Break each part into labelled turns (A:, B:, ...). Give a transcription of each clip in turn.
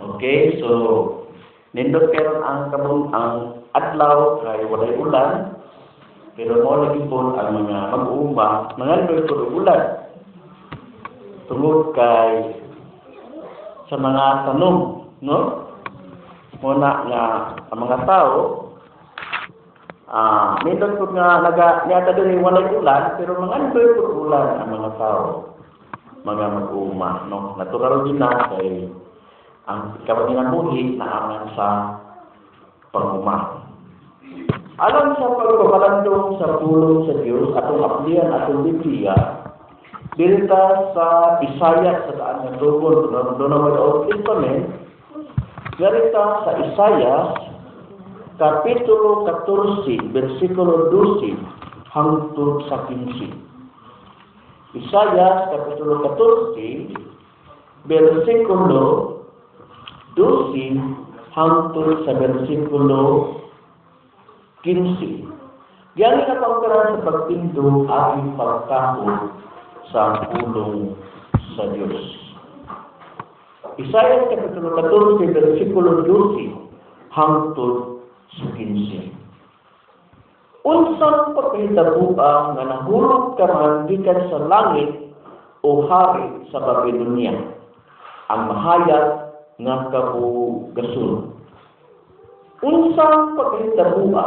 A: Okay, so nindot karon ang kabung ang adlaw kay walay ulan. Pero mao lagi po ang mga mag-uuma mangandoy pud og ulan. Tungod kay sa mga tanom, no? Muna nga ang mga tao nindot pud nga naga niata diri walay ulan, pero mangandoy pud ulan ang mga tao, mga mag-uuma, no? Natural din na kay ang kinabuhi naaman sa panguma. Alang sa pagpapalandong sa pulong sa Dios, atong aplian atong Biblia diri ta sa Isaiah sa daan nga dugon, doon na may Old Testament, diri ta sa Isaiah kapitulo 14 bersikulo 12 hangtod sa 15. Isaiah kapitulo 14 bersikulo 12 hangtod sa bersikulo 15. Diyan na pagkaran sa pagtindog ating pagtahod sa pulong sa Diyos. Isaiah kapitulo 14 bersikulo 12 hangtod sa 15. Unsang pagkahitabuang nga nahulog ka man gikan sa langit, o hari sa Babylonia, ang mahayag nga kabugason? Unsang pagkahitabua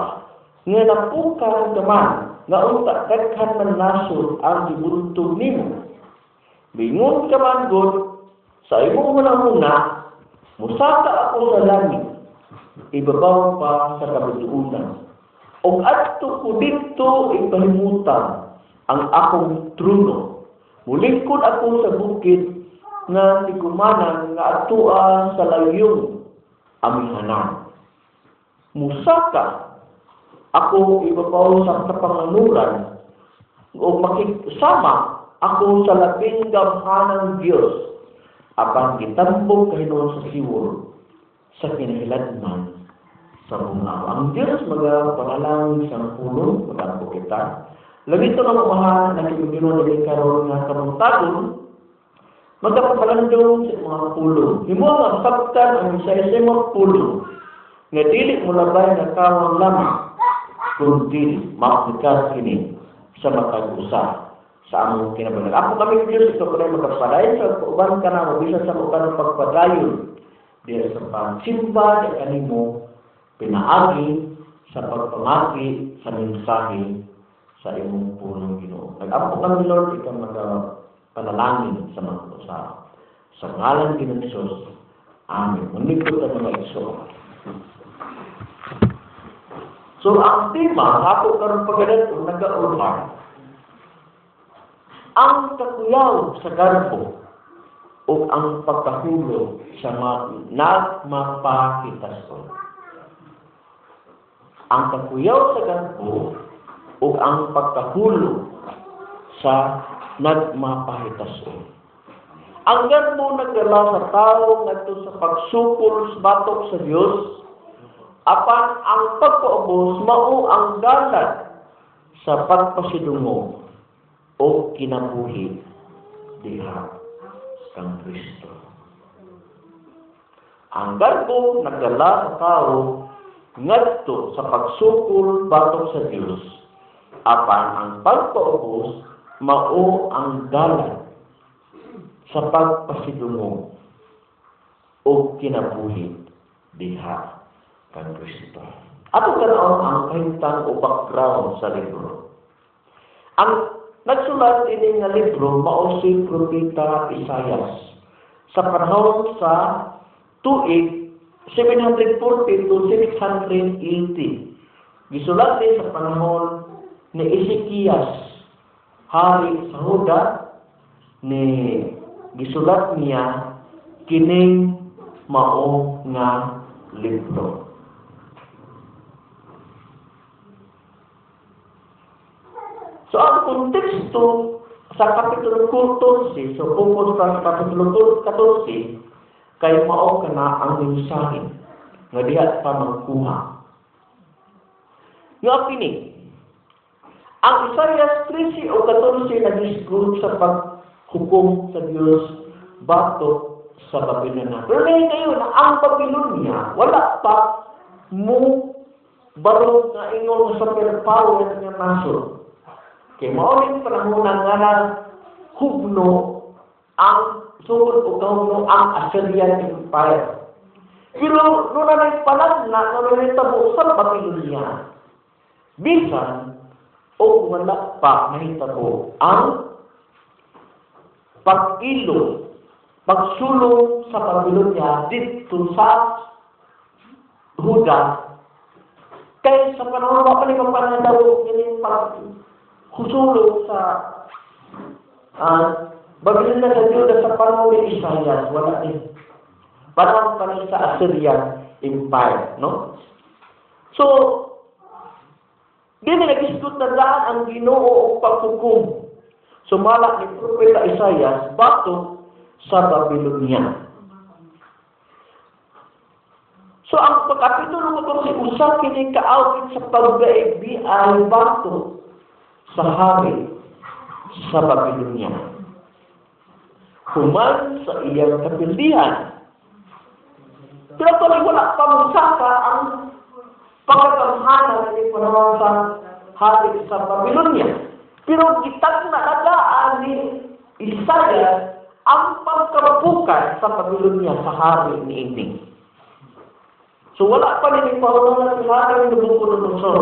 A: nga napukaw ka man, nga unta daghan man nasod ang gibuntog nimo? Bingon ka man gud sa imong hunahuna, "Musaka ako sa langit, ibabaw pa sa kabituonan. Og adto ko didto ipahimutan ang akong trono. Mulingkod ako sa bukid nga tigumanan nga atua sa layong amihanan. Musaka ako ibabaw sa kapanganuran o makisama ako sa labing gamhanang Dios, apan gitambok kahinuon sa siwol sa kinahiladman sa bungaw." Ang Dios magapanalangin sa pulong, magampo kita. Labi ito ng umahan na kibigino na karon nga kabuntagon, magapapalandong sa mga pulong. Himo nga sabtan ang isa-isa mga pulong, nga dili mo labay nga kawang lamang, kundi maaplikar kini sa matag usa sa among kinabuhi. Ako kami Diyos, ito ko na magpadayon sa uban ka na, mabisa sa uban pagpadayon diya sa pagsimba di kanimo pinaagi sa pagpangaki sa mensahe sa imong pulong, Ginoo. Nag-ampo kami, Lord, ikaw magapanalangin sa mga usa. Sa ngalan Ginoo Jesus. Amen. Manlingkod ang mga igsoon. So ang tema ako karon pagdato nagaulhan ang kakuyaw sa garbo o ang pagkahulog sa nagmapahitason. Ang kakuyaw sa garbo o ang pagkahulog sa nagmapahitason. Ang garbo nagdala sa tao ngadto sa pagsukol sa batok sa Dios, apan ang pagpaubos mao ang dalan sa pagpasidungog o kinabuhi diha kang Kristo. Ang garbo nagdala sa tao ngadto sa pagsukol batok sa Dios, apan ang pagpaubos mao ang dalan sa pagpasidungog o kinabuhi diha kang Kristo. Ato tan-awon ang kahimtang o background sa libro. Ang nagsulat ini nga libro mao si Propeta Isaias sa panahon sa tuig 740 to 680. Gisulat ni sa panahon ni Ezekias, hari sa Juda, ni gisulat niya kining mao nga libro. So ang konteksto sa Kapitulo 14, so focus sa Kapitulo 14, kay mao kana ang mensahe nga diha pa magkuha. Nga kini, ang Isaias 13 o 14 nagisgot sa paghukom sa Dios batok sa Babylonia. Pero ngayon na ang Babylonia, wala pa mo barog nga ingon sa superpower nga nasod. Kay mao ning panahon nga na hugno ang sugod o kahugno ang Assyrian Empire. Pero noon na panagna nga nahitabo sa Babylonia, bisan o wala pa nahitabo ang pag-ilo, pagsulong sa Babylonia dito sa Huda. Kay sa panahon wa pa ni mapanahitabo kining paghusulong sa Babylonia sa Juda sa panahon ni Isaias, wala din. Panahon pa ni sa Assyrian Empire, no? So, di na nag-isgot na daan ang Ginoo og paghukom. Sumala ni Propeta Isaias batok sa Babylonia. So ang kapitulo 14 usa kini kaawit sa pagbaigbiay batok sa hari sa Babylonia. Human sa iyang kapildihan. Pero tuloy wala pa musaka ang pagkakamhanan ni panahon sa hari sa Babylonia. Pero gitagna nadaan ni Isaias ang pagkabukan sa Babylonia sa hari ni ini. So wala pa ni panahon sa hari ni Nabucodonosor.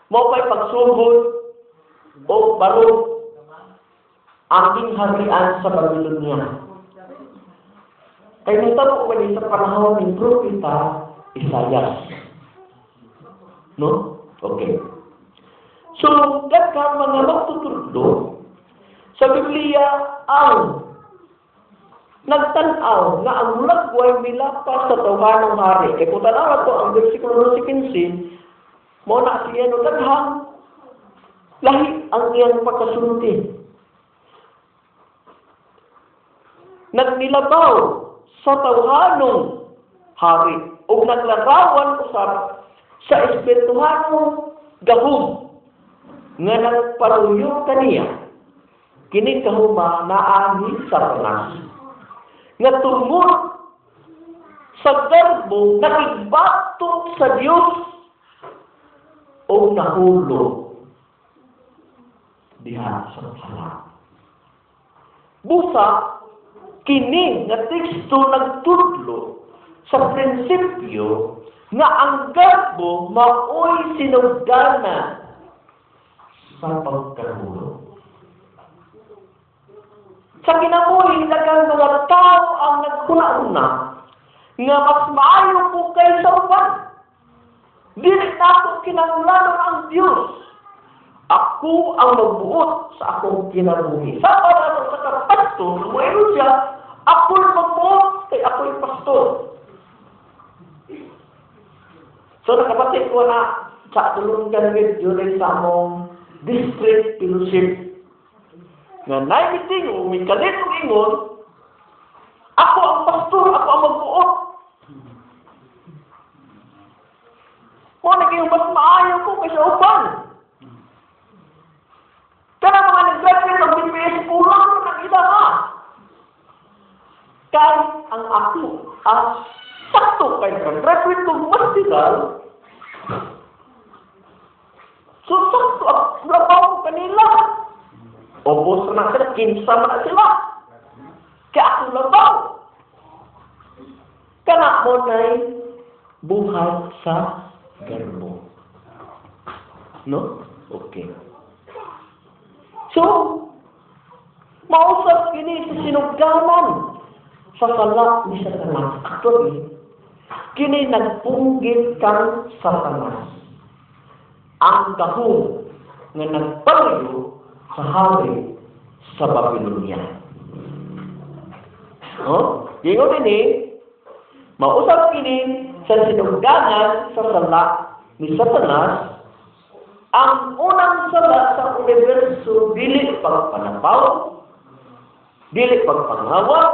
A: Mao pa'y pagsugod o barog ang harian sa Babylonia. Kay nitabo man sa panahon ni Propeta Isaias. No? Okay. So, daghang mga magtutudlo sa Biblia ang nagtan-aw nga ang lagway milapas sa tawhanong hari. Kay kung tan-aw ko ang versikulo 15, mo na siya no daghang lahi ang iyang pagkasulti. Nagnilabaw sa tawhanong hari ug naglarawan usab sa espirituhanong gahom nga nagparuyo kaniya. Kini kahuma naa ni Satanas nga tungod sa garbo nakigbatok sa Dios o nahulog diha sa sala. Busa kini nga teksto nagtudlo sa prinsipyo nga ang garbo maoy sinugdanan sa pagkahulog. Sa kinabuhi, daghang mga tao ang naghuna-huna nga mas maayo po kaysa uban. Dili nato kinahanglanon ang Dios. Ako ang magbuot sa akong kinabuhi. Sa panahon sa kapastor, muingon siya, ako ang magbuot kay ako'y pastor. So nakabati ko na sa tulungan video rin sa among district fellowship nga naimiting o may kalit og ingon, ako ang pastor, ako ang magbuot. Mo na kayo mas maayo ko kaysa uban. Kana mga nag-graduate ng BPS, kulang na ng ila ha. Kay ang ako, ang sakto kay graduate kong masteral, so sakto ang labaw ko kanila. Obos na sila, kinsa na sila. Kaya ako labaw. Kana mo na'y buhat sa garbo. No? Okay. So, mausap kini sa sinugdanan sa sala ni Satanas. Actually, kini nagpunggit kang Satanas. Ang gahom nga nagpaluyo sa hari sa Babylonia. No? Ingon ini, mausap kini sa sinugdanan sa sala ni Satanas. Ang unang sala sa universo dili pagpanapaw, dili pagpangawat,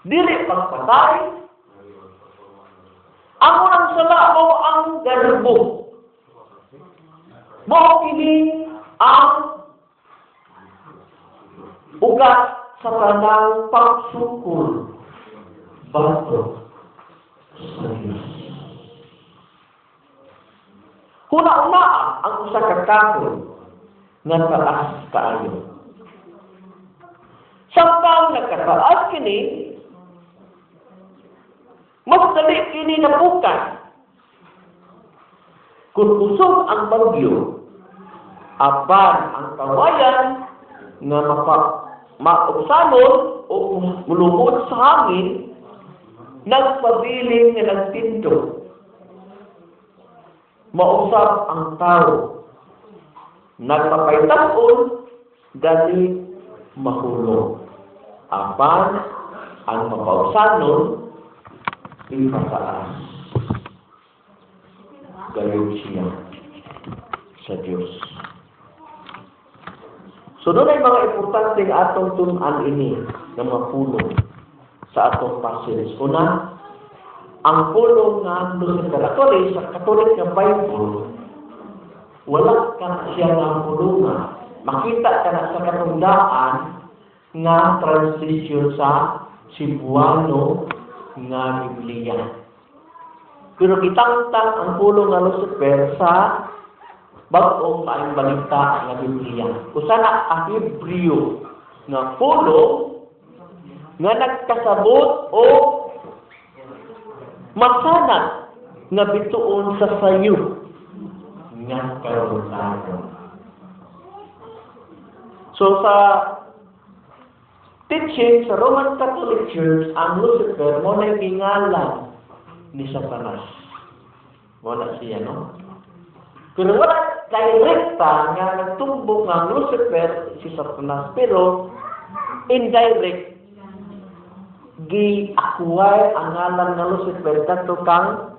A: dili pagpatay. Ang unang sala mao ang garbo. Mao kini ang ugat sa tanang pagsukol batok sa Dios. Huna-una ang usa ka kahoy nga taas kaayo. Samtang nagkataas kini, mas dali kini napukan. Kung kusog ang bagyo, apan ang kawayan nga maupsanon o mulumod sa hangin, nagpabilin nga nagtindog. Mausap ang tao, nagpapaytaon, dali mahulog. Apan ang mapaupsanon, ipataas. Gayon siya sa Diyos. So doon ay mga importante atong tun-an ini ng mga pulong sa atong passage. Una, ang pulong nga Lucifer. Actually, sa Catholic nga Bible, wala ka na siya nga pulungan. Makita ka na sa katungdaan nga translation sa Cebuano nga Biblia. Pero kitangtang ang pulong nga Lucifer sa bag-ong maayong balita nga Biblia. Usa na ka Hebreo nga pulong nga nagkasabot o masanag nga bituon sa sayo nga kabuntagon. So sa teaching sa Roman Catholic Church, ang Lucifer mo na gingalan ni Satanas. Wala siya, no? Pero wala direkta nga nagtumbok nga ang Lucifer si Satanas. Pero indirect, gi-acquire ang ngalan nga Lucifer kadto kang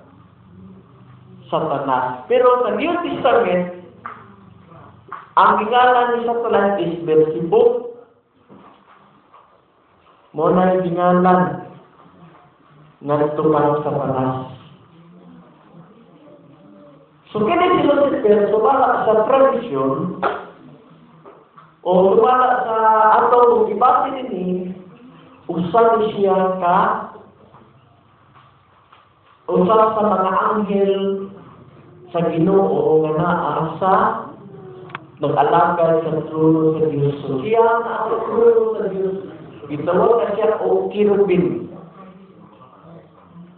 A: Satanas. Pero sa New Testament, ang gingalan ni Satanas is Beelzebub. Mo na gingalan ngadto kang Satanas. So kini si Lucifer sumala sa tradisyon o sumala sa atong gibati nini, usa ni siya ka usa sa mga anghel sa Ginoo nga naa sa nag-alagad sa trono sa Dios. So siya naa sa trono sa Dios. Gitawag na siya og kerubin.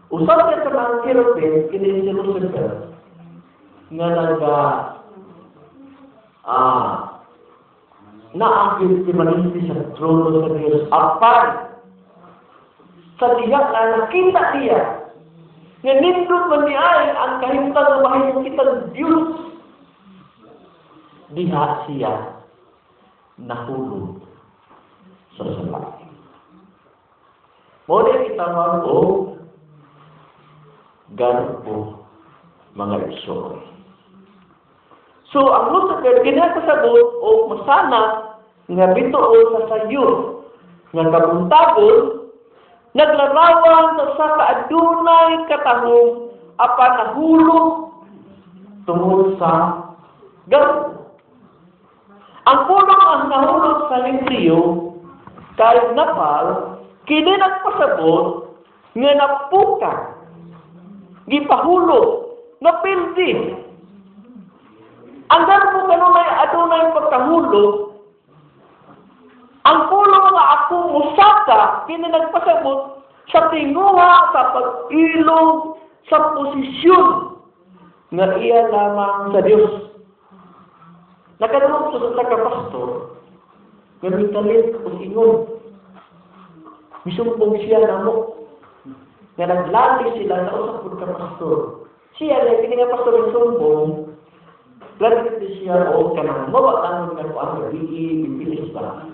A: Usa sa mga kerubin kini si Lucifer nga naga naagil permanente sa trono sa Dios. Apan sa diha nga nakita niya nga nindot man ni ay ang kahimtang nga mahimo kitang Dios, diha siya nahulog sa sala. Mo ni gitawag og garbo, mga igsoon. So, ang Lucifer, ginakasabot o masana nga bituon sa sayo nga kabuntagon, naglarawan sa sa kaadunay katahom apan nahulog tungod sa garbo. Ang pulong ang nahulog sa Hebreo kay napal, kini nagpasabot nga napuka, gipahulog, napildi. Ang garbo kanunay adunay pagkahulog. Ang pulong nga ako musaka, kini nagpasabot sa tinguha sa pag-ilog sa posisyon nga iya lamang sa Dios. Nakadungog sa usa ka pastor nga mikalit og ingon. Misumbong siya namo nga naglali sila sa usa pud ka pastor. Siya lagi kini nga pastor ang sumbong, lagi siya o kanang mawa tanong nga kuan gabi bibilis ba.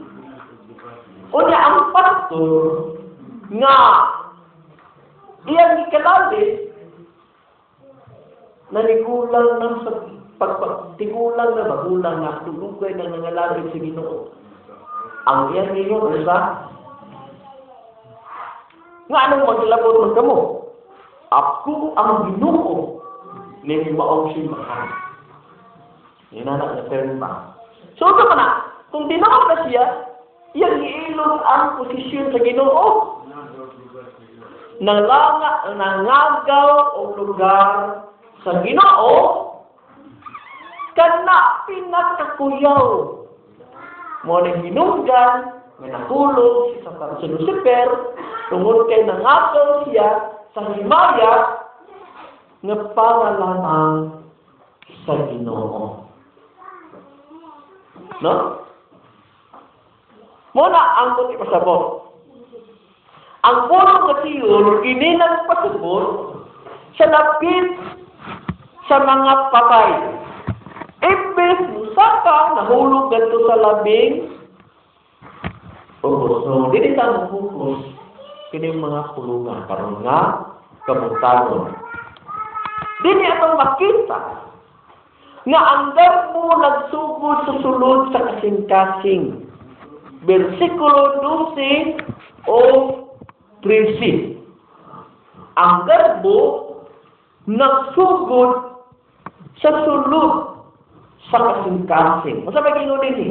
A: Unya ang pastor nga iyang gikalalit nanigulang na sa pagtigulang na magulang na dugay na nangalagit sa Ginoo. Ang iyang ingon usa nga anong maglabot man kamo? Ako ang Ginoo ni maong simbahan. Inana na term ba? So ito pa na, kung tinuod na siya, Iyang giilog ang posisyon sa Ginoo. Nalanga, nangagaw og lugar sa Ginoo kana pinakakuyaw. Mo ning hinungdan nga nahulog si Satan, si Lucifer, tungod kay nangagaw siya sa himaya nga para lamang sa Ginoo. No? Muna ang kung ipasabot. Ang pulong nga Sheol, ini nagpasabot sa lapit sa mga patay. Imbes musaka, nahulog gadto sa labing ubos. So, dili ta mo-focus kining mga kulungan karon nga kabuntagon. Dili atong makita nga ang garbo nagsugod sa sulod sa kasing-kasing. Versikulo 12 o 13. Ang garbo nagsugod sa sulod sa kasing-kasing. Unsa may gingon dinhi?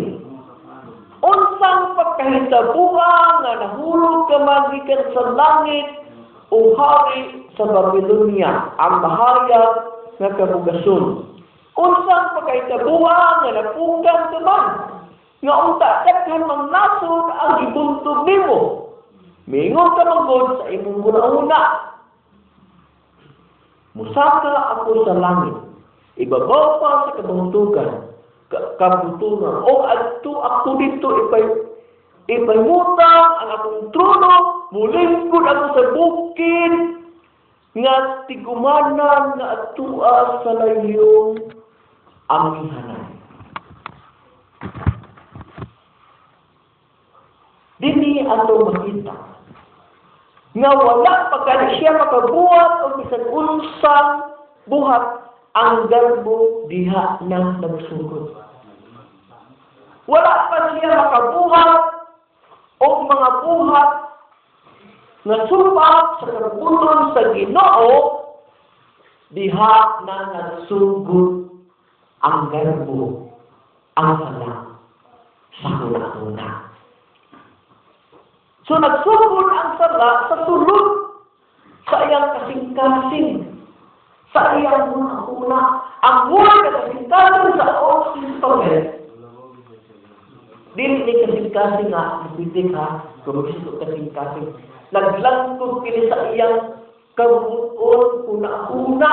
A: Unsang pagkahitabuha nga nahulog ka man gikan sa langit o hari sa Babylonia, ang mahayag nga kabugason. Unsang pagkahitabuha nga napukan ka man, nga unta daghan mang nasod ang gibuntog nimo. Mingon ka manggod sa imong hunahuna. Musaka ako sa langit, ibabaw pa sa kabuntugan, kabuntugan. O adto ako dito ipahimutang ang akong trono, mulingkod ako sa bukid nga tigumanan nga atua sa layong amihanan. Dini ato makita nga wala pa gani siya makabuhat o bisan unsang buhat, ang garbo diha na nagsugod. Wala pa siya makabuhat o mga buhat nga supak sa katubuton sa Ginoo, diha na nagsugod ang garbo, ang sala sa huna-huna. So nagsugod ang sala sa sulod sa iyang kasing-kasing, sa iyang huna-huna. Ang word na kasing-kasing sa Old Testament, dili ni kasing-kasing nga, nagpitik ha, kumagisuto kasing-kasing. Naglangkog kini sa iyang kabuon, huna-huna,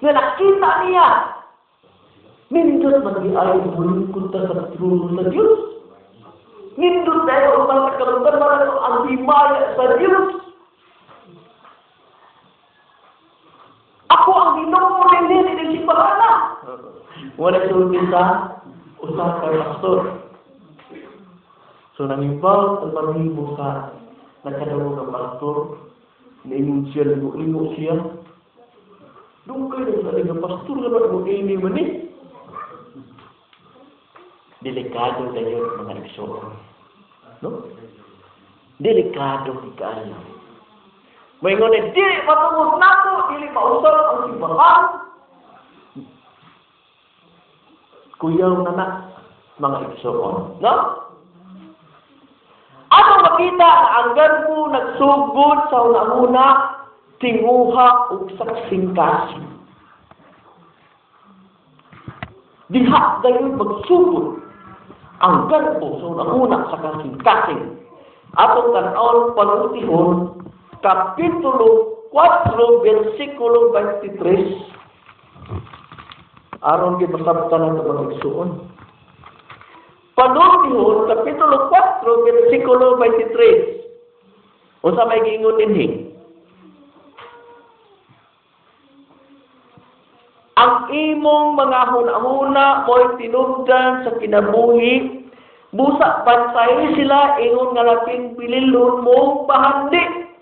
A: nga nakita niya, nindot man di ay mulingkod ta sa trono sa Diyos. Nindot tayo ang mga karamdaman ang himaya sa Diyos. Ako ang Ginoo ninyo ni si Parana. Wala sulti sa usa ka pastor. So nangibaw ang panghimo sa nagkadawag ang pastor, niingon siya, lingo-lingo siya. Dungkay na sa nga pastor nga ba mo ini man ni? Delikado kayo mga igsoon. No? Delikado kaayo. Moingon ni dili matungod nako, dili mausab ang simbahan. Kuyaw na na mga igsoon, no? Ato makita nga ang garbo nagsugod sa una-una tinguha ug saksing-kasing. Diha gayon magsugod ang garbo sa una-una sa kasing-kasing. Atong tan-awon panultihon, Kapitulo 4, versikulo 23. Aron gibasabtan ang mga igsuon. Panultihon, Kapitulo 4, versikulo 23. Unsa may giingon dinhi? Ang imong mga hunahuna mo'y tinubdan sa kinabuhi, busa pansay sila ingon nga labing pililon mong bahandi.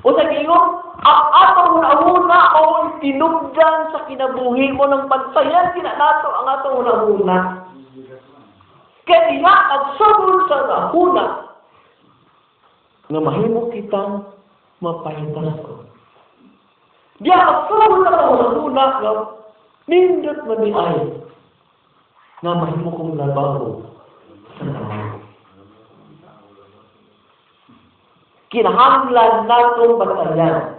A: Unsa giingon? Ang atong hunahuna mo'y tinubdan sa kinabuhi mo ng pansayan kinanato ang atong hunahuna. Kaya diha nagsugod sa hunahuna nga mahimo kitang mapahitas ko. Diya nagsugod sa hunahuna nga nindot man ni ay nga mahimo kong labaw sa tanan. Kinahanglan natong batayan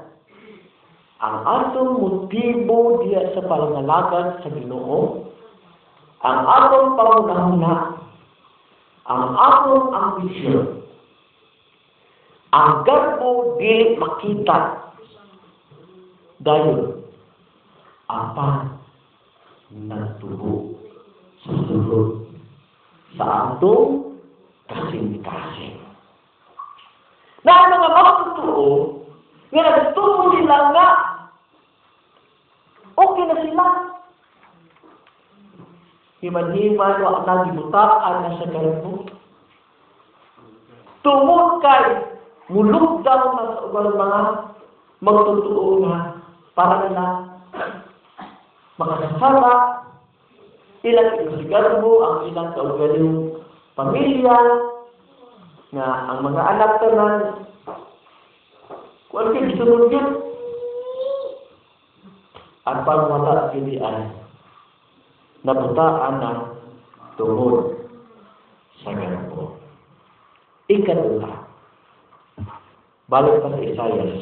A: ang atong motibo diya sa pangalagad sa Ginoo, ang atong pangunahuna, ang atong ambisyon. Ang garbo dili makita dayon apan nagtubo sa sulod sa atong kasing-kasing. Na ang mga magtotoo nga nagtubo sila nga okay na sila. Himan-himan wa na gibutaan na sa garbo. Tungod kay mulugdaw na sa ubang mga magtotoo nga para nila makasasama ilang isigarbo ang ilang kaugalingong pamilya nga ang mga anak tanan kuan kay gisunod yun apan wala gini ay nabutaan na tungod sa garbo. Ikaduha, balik pa sa Isaias.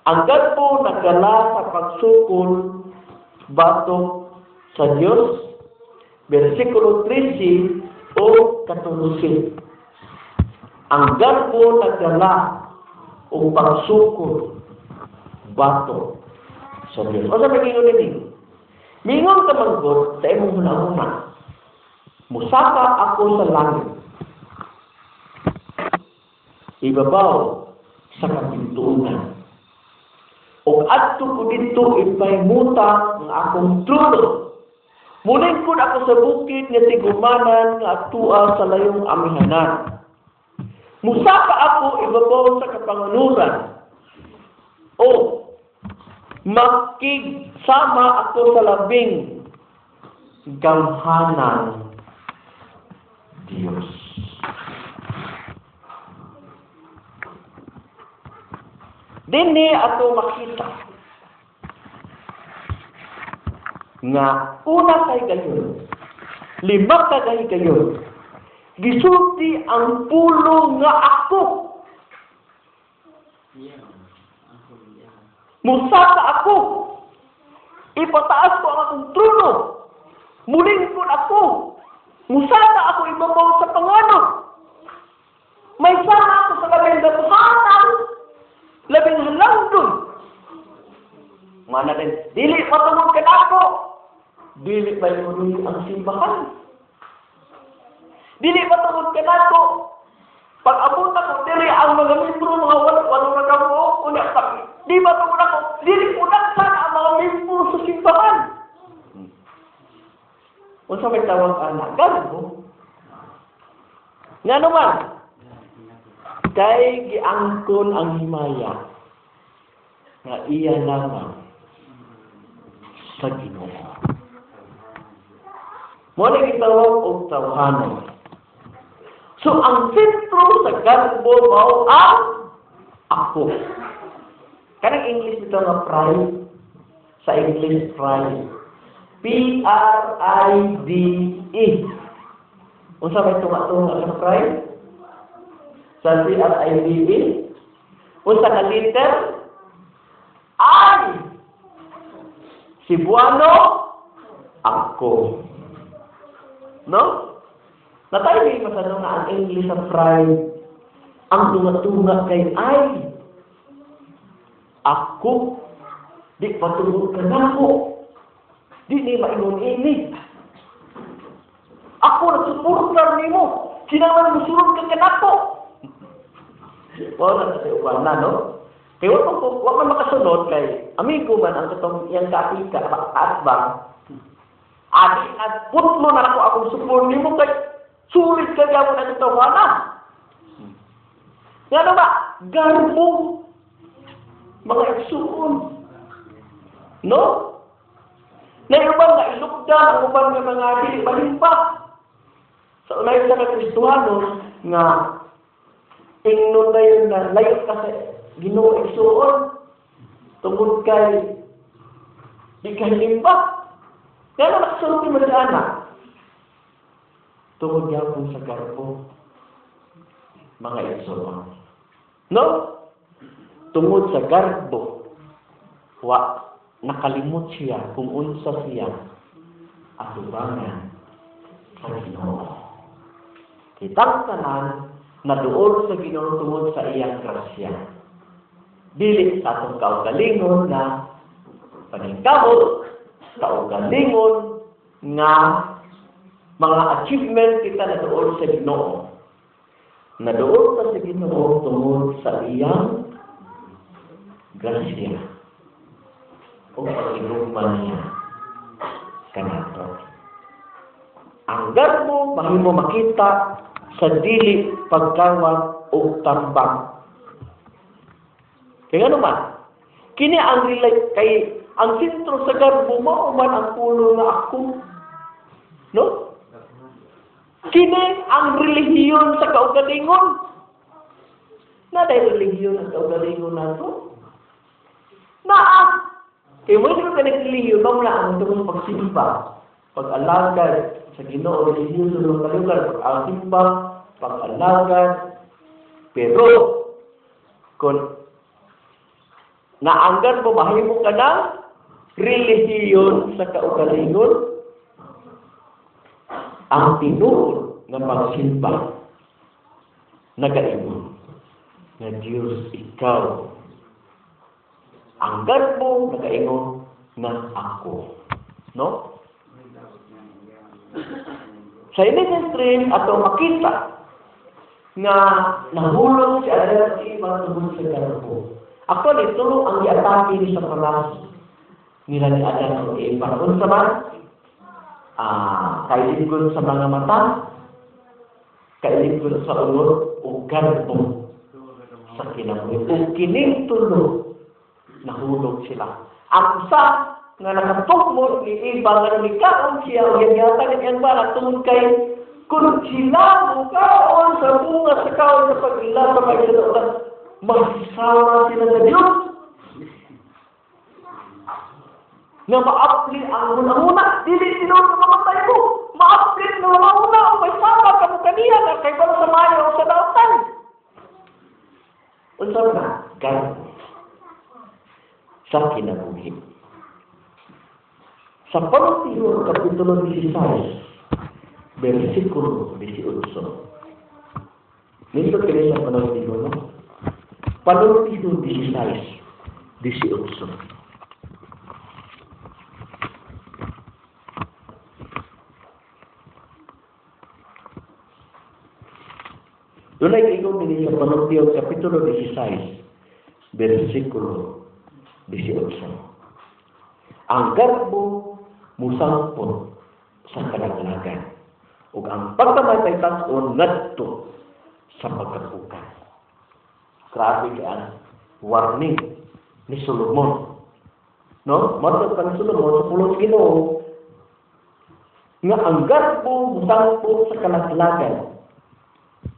A: Ang garbo nagdala sa pagsukol batok sa Dios, versikulo 13 o 14. Ang garbo nagdala og pagsukol batok sa Dios. O sa pag-ingon nini? Mingon ka manggod sa imong hunahuna. Musaka ako sa langit. Ibabaw sa kapintuan. Og adto ko didto ipahimuta ang akong trono. Mulingkod ako sa bukid nga tigumanan nga atua sa layong amihanan. Musaka ako ibabaw sa kapanganuran. O makigsama ako sa labing gamhanan Dios. Dinhi ato makita nga una kay gayon, lima ka kay gayon, gisulti ang pulo nga ako. Musaka ako, ipataas ko ang akong trono, mulingkod ako, musaka ako ibabaw sa panganod, may sama ako sa labing gamhanan, labing halangdon. Mana din, dili patungod kanako, dili ba yung ang simbahan? Dili patungod kanako, pag-abot ako, dili ang mga membro, mga walo na kabuok, unya, di ba tungod ako, dili unaksan ang mga membro sa simbahan. Unsa may tawag anak? Garbo. Nga naman, kay giangkon ang himaya nga iya lamang sa Ginoo. Mo ni gitawag og tawhanon. So ang sentro sa garbo mao ang ako. Kanang English bitaw nga pride, sa English pride. P-R-I-D-E. Unsa may tunga-tunga sa pride? Sa P-R-I-D-E? Unsa ka letter? I. Cebuano, ako. No? Natay may masano nga ang English sa pride, ang tunga-tunga kay I. Ako. Di patungod ka nako. Di ni maingon ini. Ako nagsuportar nimo. Kinahanglan mosulod ka kanako. Wala na sa uban na, no? Kay wa man makasunod kay amigo man ang katong iyang kaapika kaatbang. Adi at putlo na nako akong support nimo kay sulit ka gyapon ang tawhana. Ngano ba? Garbo mga igsuon. No? Na uban nga ilukdan ang uban nga mga dili malimpa. Sa unay sa Kristohanon nga ingnon na yun na layo ka sa Ginoo igsuon tungod kay di ka limba. Kaya nakasulti mo sa anak. Tungod gyapon sa garbo, mga igsoon. No? Tungod sa garbo, wa nakalimot siya kung unsa siya atubangan sa Ginoo. Kitang tanan naduol sa Ginoo tungod sa iyang grasya. Dili sa atong kaugalingon na paningkamot, kaugalingon nga mga achievement kita naduol sa Ginoo. Naduol ta sa Ginoo tungod sa iyang grasya o pag-igugma niya kanato. Ang garbo mahimo makita sa dili pagkawat og tambang. Kaya ano man, kini ang relate kay ang sentro sa garbo mao man ang pulo nga ako. No? Kini ang relihiyon sa kaugalingon. Na day relihiyon ang kaugalingon nato? Naa. Kaya mo hindi ka nagrelihiyon, mao na ang tungod pagsimba, pag-alagad sa Ginoo, relihiyon sa mga kalugar, pag-asimba, pag-alagad. Pero kung naanggan mo, mahimo ka ng relihiyon sa kaugalingon, ang tinuod nga pagsimba nagaingon nga Diyos ikaw. Ang garbo nagaingon nga ako. No? Sa ining stream ato makita nga nahulog si Adan at Eva tungod sa garbo. Actually, tulo ang giatake ni Satanas nila ni Adan at Eva. Unsa man? Kailigon sa mga mata, kailigon sa unod, o garbo sa kinabuhi. O kining tulo, nahulog sila. Ang usa nga nakatukmot ni Eva nga nikaon siya o gihatag niyang bana tungod kay kung sila mukaon sa bunga sa kaon sa pag-ila sa pagsalutan, magsama sila sa Diyos. Nga maapli ang una-una, dili tinuod nga mamatay mo. Maapli ang una-una, o may sama ka mo kaniya, nga kay balo sa maayo o sa dautan. Unsa na? Garbo sa kinabuhi. Sa Panultihon, Kapitulo 16, versikulo 18. Nindot kini sa Panultihon, no? Panultihon 16, 18. Dunay ingon dinhi sa Panultihon, Kapitulo 16, versikulo 18. Ang garbo musangpot sa kalaglagan ug ang pagkamatay tas-on ngadto sa pagkapukan. Grabe kay ang warning ni Solomon. No? Matod pa ni Solomon sa pulong sa Ginoo nga ang garbo musangpot sa kalaglagan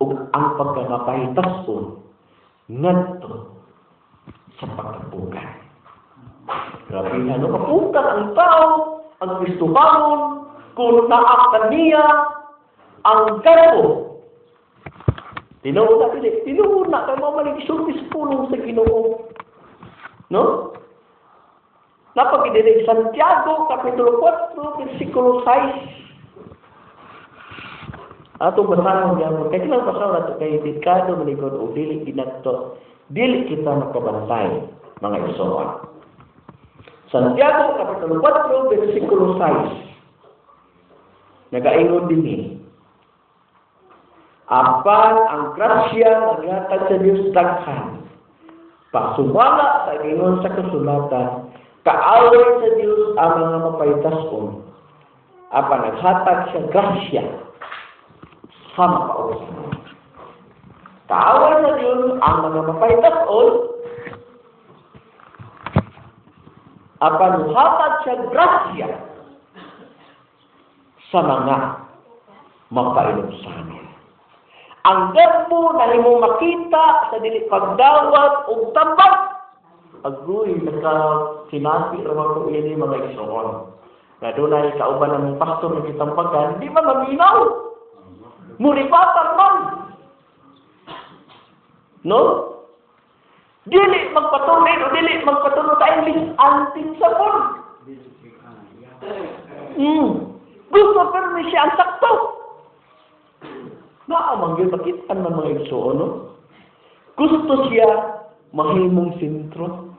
A: ug ang pagkamatay tas-on ngadto sa pagkapukan. Grabe na, no? Kapukan ang tao, ang Kristohanon, kung naa kaniya ang garbo. Tinuod na, dili. Tinuod na, kay mamalig isulti sa pulong sa Ginoo. No? Napagidili, Santiago, Kapitulo 4, versikulo 6. Ato basahon gyapon. Kay kinahanglan basahon nato kay delikado maligod o dili ginadto. Dili kita makabantay, mga igsoon. Santiago, Kapitulo 4, versikulo 6. Nagaingon dinhi. Apan ang grasya nga gihatag sa Dios daghan. Pasumala sa ingon sa kasulatan, kaaway sa Dios ang mga mapaytason. Apan naghatag siya grasya sa makaugsan. Kaaway sa Dios ang mga mapaytason, apan naghatag siya grasya sa mga mapailubsanon. Ang garbo na himong makita sa dili pagdawat og tambak. Agoy, naka-sinabi raman ko ini mga igsoon. Nga dunay kauban ng pastor nga gitampagan, di man maminaw. Muribatan man. No? Dili magpatuloy o dili magpatuloy sa English anting sabon. Gusto pero siya ang sakto. Naamang yun, makitaan man mga igsoon, no? Gusto siya mahimong sentro.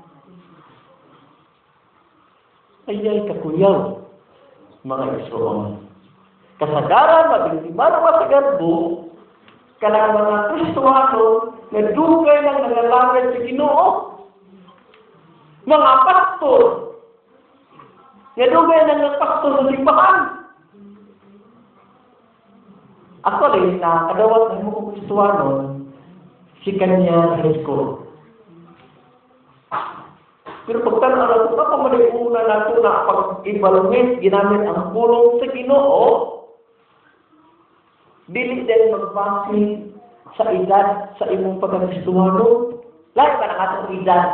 A: Ayay kakuyaw, mga igsoon. Kasagaran, mabintimano ka sa garbo, kanang mga Kristohano na dugay lang nangalagad sa Ginoo. Mga pastor, nga dugay lang ng pastor sa simbahan. Actually, nakadawat na mo kong Kristohano, si kanya high school. Pero pagtanaw na ito, kapamaliuna na ito na pag-ibalungit, ginamit ang pulong sa Ginoo, dili dahil magbase sa edad sa imong pagkakristuhano. Lahi ba na atong edad?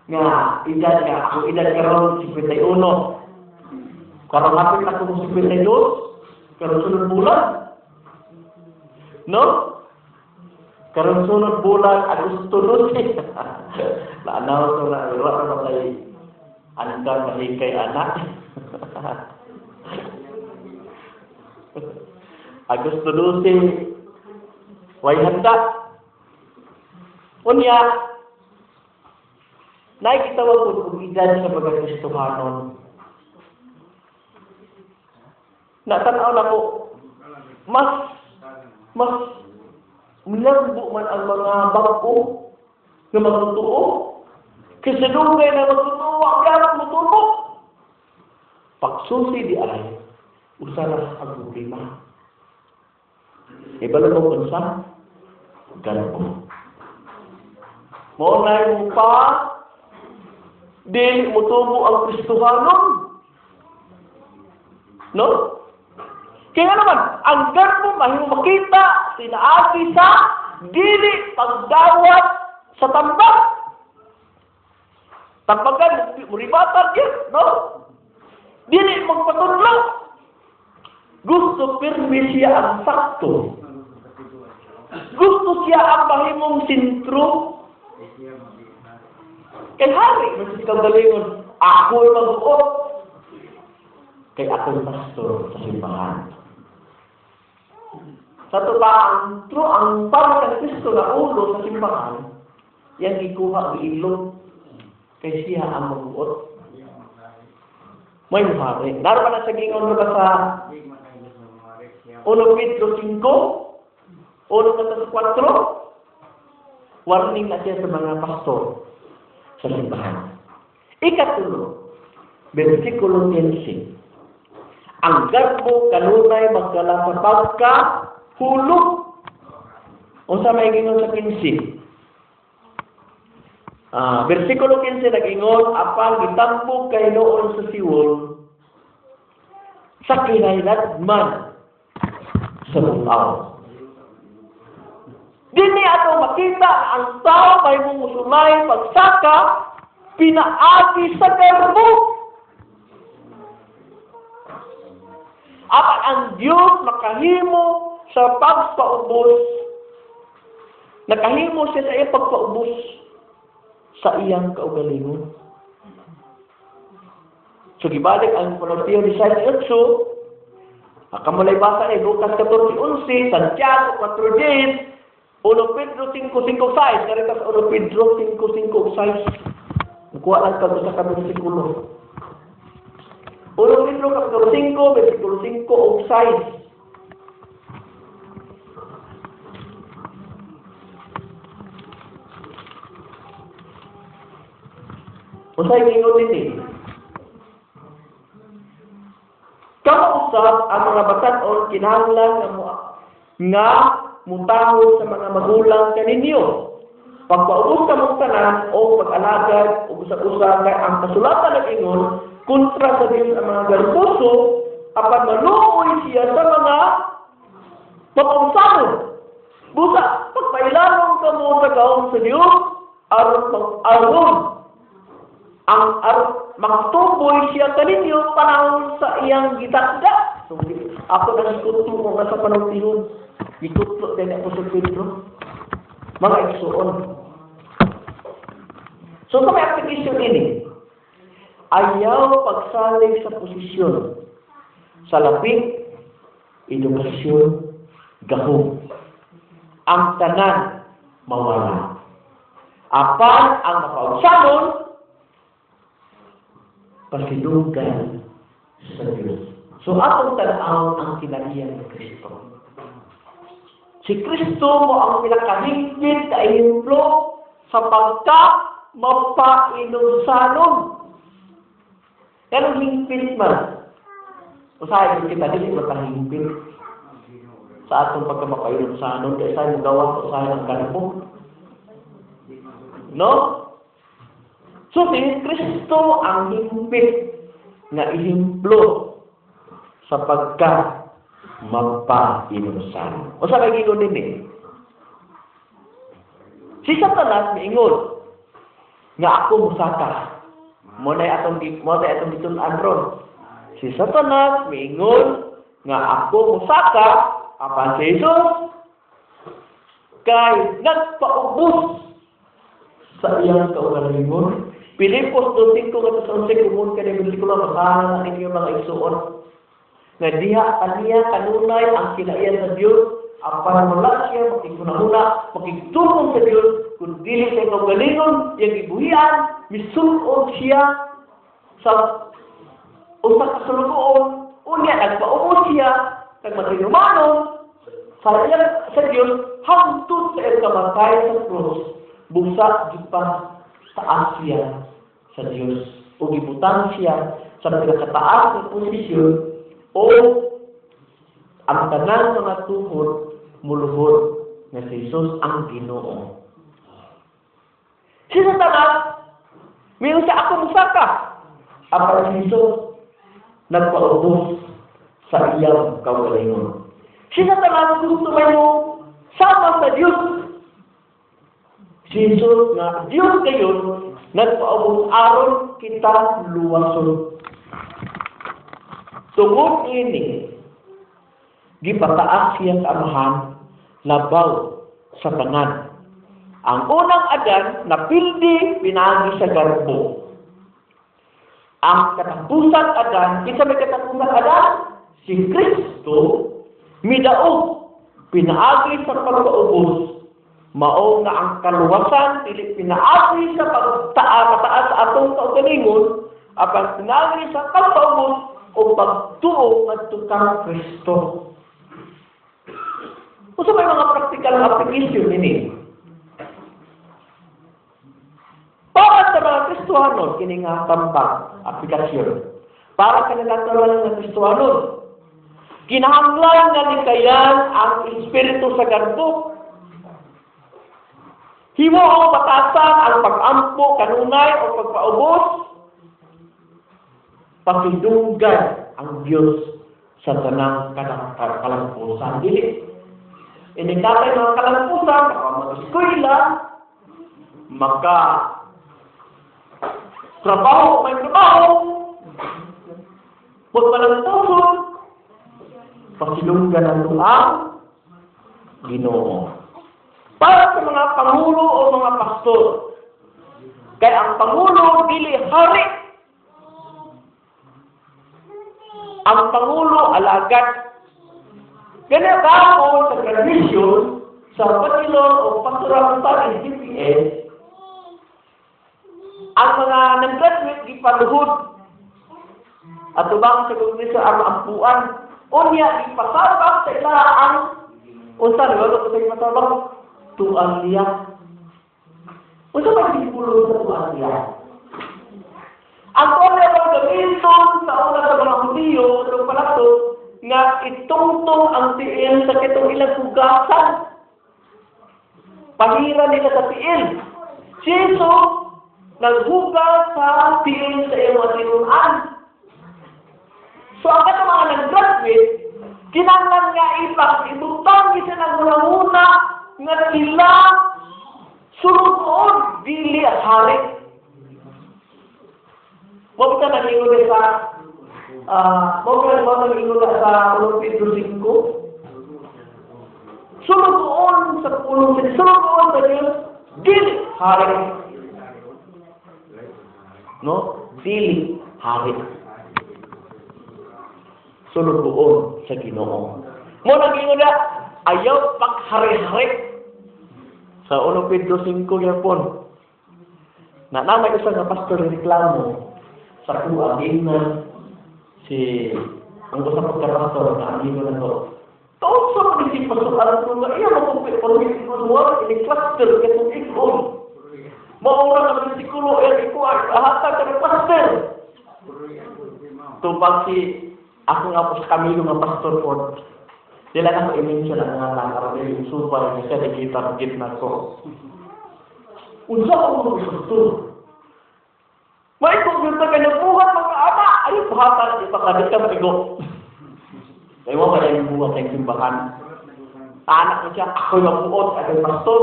A: Nga, edad nga, akong edad karon 51. Karon hapit ako 52, karon sunod bulan. No? Karon sunod bulan, Agosto 12. Naanaw ko na, wala na kay anda mahikay anak. Agosto 12, way handa. Unya, nakikita ko kung edad sa pagkakristohanon. Natanaw na ko, mas milambo man ang mga bag-o nga magtutuo. Kasi dugay na magtutuo, ang gamit mutubo. Pagsusi di ay, usara ang problema. Ibalo mo kung sa garbo. Maunay mo pa, di mutubo ang Kristohanon. No? Kaya naman, ang garbo mahimo makita, sinaagi sa dili pagdawat sa tambak. Tambagan, muribatan yun, no? Dili magpatudlo. Gusto pirmi siya ang sakto. Gusto siya ang mahimong sentro. Kay hari, magsisikaw galingon, ako'y mag-uot. Kay ako'y pastor sa simbahan. Sa ito pa, ang para kay Kristo na ulo sa simbahan, yan gikuha, giilog. Kay siya ang mag-uot. May muhari. Naroon pa na sa gingon ba sa 1 Pedro 5, 1 Pedro 4, warning na siya sa mga pastor sa simbahan. Ikatulo, versikulo 15. Ang garbo kanunay magdala sa pagkahulog. Unsa may gingon sa 15? Versikulo 15 nag-ingon, apan gitambok kay noon sa siwol sa kinailadman sa butaw. Dini ato makita ang tao may musulay pagsaka pinaagi sa garbo. Apan ang Dios makahimo sa pagpaubos. Nakahimo siya sa iyang pagpaubos sa iyang kaugalingon. So gibalik ang Mateo 18, akamulay basa ni Lucas 14:11, Santiago 4:10, 1 Pedro 5:5-6, narito sa 1 Pedro 5:5-6. Kuha lang kag usa ka bersikulo. 1 Pedro kapitulo 5, bersikulo 5 ug 6. Unsay ingon dinhi? Kamo usab ang mga batan-on kinahanglan nga mutahod sa mga magulang kaninyo. Pagpaubos kamong tanan o pag-alagad o usag-usa kay ang kasulatan nag-ingon kontra sa Dios ang mga garboso apan maluoy siya sa mga mapausamon. Busa pagpailanong kamo sa gahom sa Dios aron ang magtuboy siya kaninyo panahon sa iyang gitakda. So, ako nang ikuto ko nga sa panultihon. Gikutlo din Apostol Pedro. Mga igsuon. So, kung may application ini, ayaw pagsalig sa posisyon sa lapit, edukasyon, gahom. Ang tanan mawala. Apan ang mapaugsanon, pasidunggan sa Diyos. So atong tan-awon ang kinaiyan ni Kristo. Si Kristo mao ang pinakahigpit na ehemplo sa pagka mapainumsanon. Pero hingpit man. Usahay kita dili makahingpit sa atong pagka mapainumsanon kay say mo gawa usahay ang garbo. No? So si Kristo ang hingpit nga ehemplo sa pagka mapainumsanon. O sa may gingon dinhi? Si Satanas miingon nga ako musaka. Mo na atong gitun-an ron. Si Satanas miingon nga ako musaka, apan si Jesus kay nagpaubos sa iyang kaugalingon. Pilipos 2:5 ngadto sa 11, kumun kani bersikulo, basahan na ninyo, mga igsuon. Nga diha kaniya kanunay ang kinaiyan sa Dios, apan wala siya makighunahuna, makigtukong sa Dios, kung dili sa kaugalingon iyang gibuhian, misul-ob siya sa usa ka sulugoon, unya nagpaubos siya kag maghinumanon sa iyang sa Dios hangtod sa iyang kamatay sa krus. Busa gipa taas siya sa Dios o gibutang siya sa pinakataas na posisyon o ang tanan mga tuhod muluhod nga si Jesus ang Ginoo. Si Satanas, miingon siya, "Ako musaka." Apan si Jesus nagpaubos sa iyang kaugalingon. Si Satanas gusto mo sama sa Diyos. Si Jesus nga Diyos kayon nagpaubos aron kita luwason. Tungod ini, gipataas siya sa Amahan labaw sa tanan. Ang unang Adan napildi pinaagi sa garbo. Ang katapusan Adan, kinsa may katapusan Adan? Si Kristo midaog pinaagi sa pagpaubos, mao nga ang kaluwasan dili pinaagi sa pagtaa pataas sa atong kaugalingon, apan pinaagi sa pagpaubos o pagtuo ngadto kang Kristo. Unsa may mga practical application ini? Para sa mga Kristohanon, kini nga tambang aplikasyon. Para kanila tanan nga Kristohanon, kinahanglan nga likayan ang espiritu sa garbo. Himo ang batasan ang pag-ampo kanunay o pagpaubos. Pasidunggan ang Dios sa tanang kalampusan. Dili. Ini katay mga kalampusan, maka mag-eskwela, maka trabaho, may trabaho, magmalampuson, pasidunggan ang ang Ginoo. Para sa mga pangulo o mga pastor, kay ang pangulo dili hari. Ang pangulo alagad. Kaya ako sa graduation sa Bachelor of Pastoral Studies, DPS, ang mga nag-graduate gipaluhod at tubang sa kongreso ang ampuan. Unya ipasabak sa ila ang unsa ni wala ko sa ipasabak tuwalya. Unsa ba simbolo sa tuwalya? Ang tuwalya ba gamiton sa una sa mga Hudiyo sa palato nga itungtong ang tiil sa kitong ilang hugasan. Pahira nila sa tiil. Si Jesus naghugas sa tiil sa iyang mga tinunan. So ang katong mga nag-graduate, kinahanglan nga ibutang isa nang nga sila sulugoon dili hari. Mo ka nangingon sa mo ka mo nangingon sa 1 Pedro 5. Sulugoon sa pulong sa sulugoon sa Diyos, dili hari. No? Dili hari. Sulugoon sa Ginoo. Mo nang ingon na, ayaw paghari-hari. Sa 1 Pedro 5 gyapon. Na na may isa nga pastor reklamo sa kuha giingon si ang usa pagka-pastor na ang ingon na to. Taon sa mga si Pastor Arturo nga iya makumpit ko ini cluster katong ikon. Maura nga bersikulo el ikuan hatag ka ng pastor. Tubag si ako nga po sa Camilo nga pastor po. Dila na ko i-mention ang mga lang aron yung subay nga siya nagita na ko. Unsa ang mga pastor? May kung ka buhat mga ama, ay buhatan di pa ka ka maigo. Kaya mo kaya yung buhat sa simbahan. Anak ko siya, ako yung buot, ako yung pastor.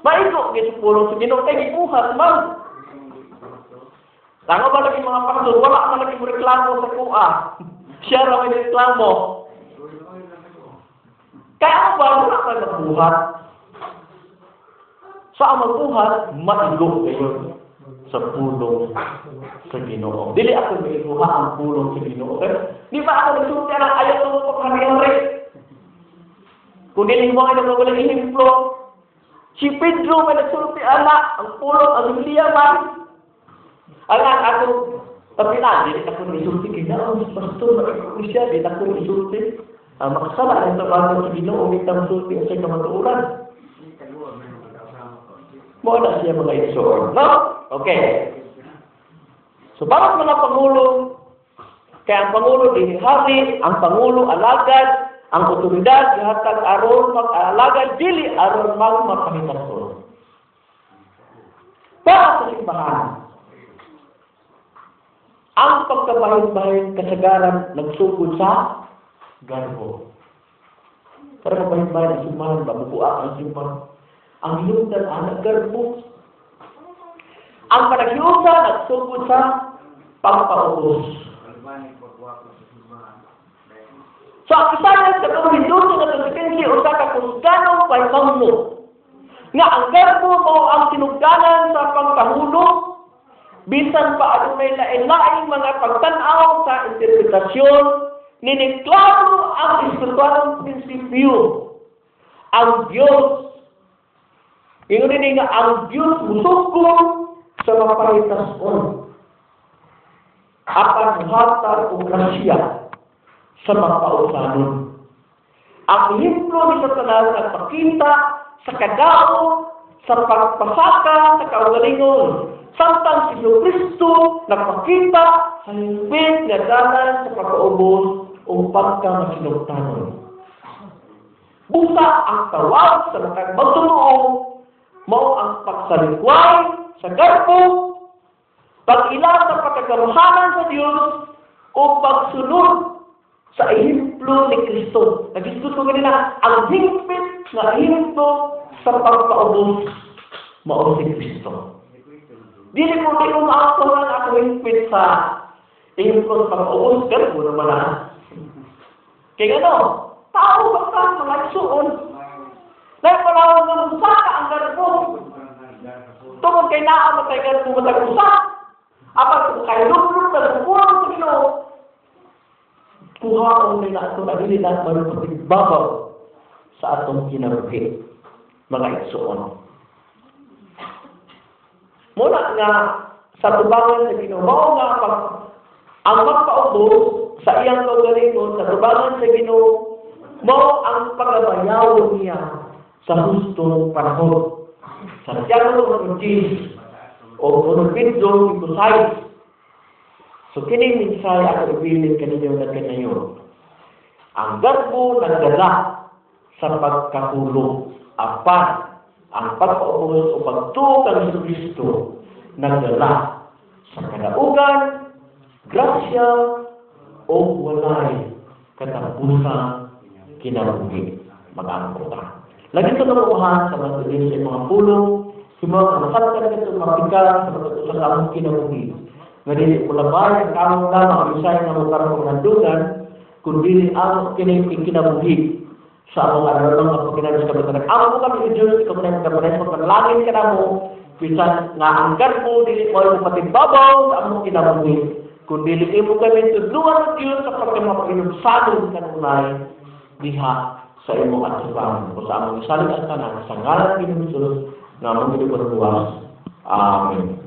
A: Maigo, sa pulong sa Ginoo, kay gibuhat man. Tango ba lagi mga pastor, wala man lagi mo reklamo sa kuha. Siya ra may reklamo. Kaya ako ba, wala ka magbuhat. Sa ang magbuhat, maigo kayo sa pulong sa Ginoo. Dili ako maiguha ang pulong sa Ginoo. Di ba ako nagsulti ang ayaw ko paghari-hari? Kung dili mo ay nagwawalang ehemplo, si Pedro may nagsulti ana ang pulong ang Biblia man. Ang ako tapi na dili ako nagsulti kay naon si pastor maigo siya, dili ako nagsulti. Ang makasala ang tabagon sa Ginoo bitang sulti sa kamatuoran. Mo na siya mga igsoon, no? Okay. So, bakit mga pangulo? Kaya ang pangulo di hari, ang pangulo alagad, ang otoridad gihatag aron mag-alagad dili aron magmapahitason. Para sa simbahan, ang pagkabahin-bahin kasagaran nagsugod sa garbo. Para mabahin-bahin ang simbahan, mabubuak ang simbahan. Ang hinungdan ang garbo. Ang panaghiusa nagsugod sa pagpaubos. So ang Isaias sa hinduto nga konsekensya usa ka kusganong pahimangno nga ang garbo mao ang tinugdanan sa pagkahulog bisan pa adunay lain-laing mga pagtan-aw sa interpretasyon, niniklaro ang espiritualong prinsipyo. Ang Diyos, ingon din nga ang Diyos musugkol sa mapahitason apan muhatag og grasya sa mapausanon. Ang ehemplo ni Satanas nagpakita sa kadaot sa pagpasaka sa kaugalingon, samtang si Kristo nagpakita sa hingpit nga dalan sa pagkaubos o pagkamasinugtanon. Busa ang tawag sa matag magtotoo mao ang pagsalikway sa garbo, pag-ila sa pagkagamahanan sa Dios o pagsunod sa ehemplo ni Kristo. Nag-discuss ko kanina, ang hingpit na ehemplo sa pagpaubos mao si Kristo. Dili ko di ko maaktuhan ako hingpit sa ehemplo sa pagpaubos, pero ko naman na. Kaya ano, tao ba ka mga igsuon? Dahil panahon nga musaka ang garbo. Tungod kay naa mo kay garbo matag usa. Apan kung kay lublub na nagkulang sa Ginoo, kuhaon nila ato na dili na marupatibabaw sa atong kinabuhi, mga igsuon. Muna nga sa tubangan sa Ginoo, mao nga pag ang magpaubos sa iyang kaugalingon sa tubangan sa Ginoo, mao ang pagabayaw niya sa hustong panahon. Santiago 1:10 o 1 Pedro 5:6. So kini mensahe ako ibilin kaninyo na kanayon. Ang garbo nagdala sa pagkahulog, apan ang pagpaubos o pagtuo kang Jesucristo nagdala sa kadaugan, grasya o walay katapusang kinabuhi. Mag-angko ta. Lagi ito nakuha sa mga sa mga pulong, sa mga masaktan ito mapika sa mga sa among kinabuhi. Nga dili ko labay ang kamong lamang usay nga mukarong nandungan, kundi ang kinabuhi Sa among ano nga pagkinalos kami tanan. Amo mo kami, Diyos, ikaw na yung kapares, magpanalangin ka na mo, bisan nga ang garbo, dili mo ay patibabaw sa among kinabuhi. Kung dili imo kami tudluan, Diyos, sa pagka mapaginumsadon kanunay diha sa imong atubangan. O sa among isalig ang tanan, sa ngalan ni Jesus, nga among gibuhat. Amen.